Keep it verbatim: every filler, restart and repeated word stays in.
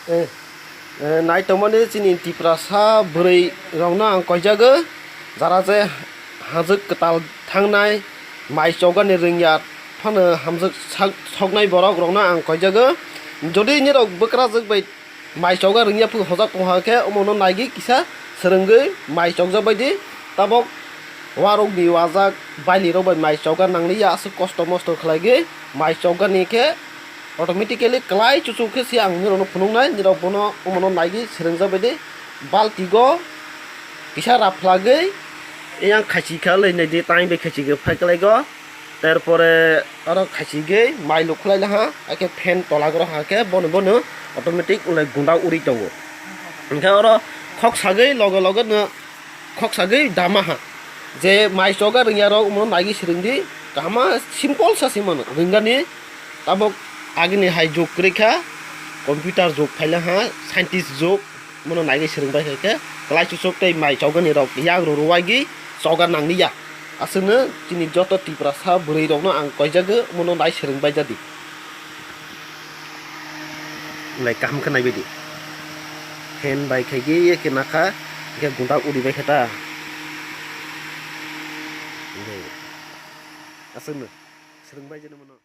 Eh, eh, nai tongmani chini Tiprasa bwrwi rokno ang koijago, jara je hajwk kwtal thangnai, mai chogani rwngya phano hamjwk sak-, soknai borok rokno ang koijago. Jodi nirok bwkrajwk bai mai choga rwngya phu hojak tongha khe, omono naigwi kisa swrwngwi mai chokjak bai di. Tabok warokni wajak bailirok bai mai choga nangliya, aswk kosto mosto khlaigwi mai chogani khe automatically kwlai chuchuk khe se ang nirokno phunuknai, nirok bono omono naigwi swrwngjak bai di. Baltigo kisa raphlagwi eyang khaichi kha lai nai di, tai bai khaichi khe phai kwlaigo. Terpore oro khaichigwi mai lukhlai laha, hakhe fan tola goro hakhe bono bono automatic ulai gunda uri tongo. Hwnkhe oro khok sagwi loge loge no khok sagwi dama ha. Je mai choga rwngya rok omo naigwi swrwng di, kahama simple sa se mano rwnggani. Tabok agini hai jug kwrwi kha, computer jug phaila ha, scientist jug. Mono naigwi swrwng bai khe, kwlai chuchuk tei mai chogani rok yak rw rwbaigwi choga nangli ya. Aswkno chini joto Tiprasa bwrwi rokno ang koijago, mono nai swrwng bai jadi. Nai kaham khe naibai di. Fan bai khaigwi ye khe nakha, khe gunda uri bai khe ta. Aswkno swrwng bai jadi mono.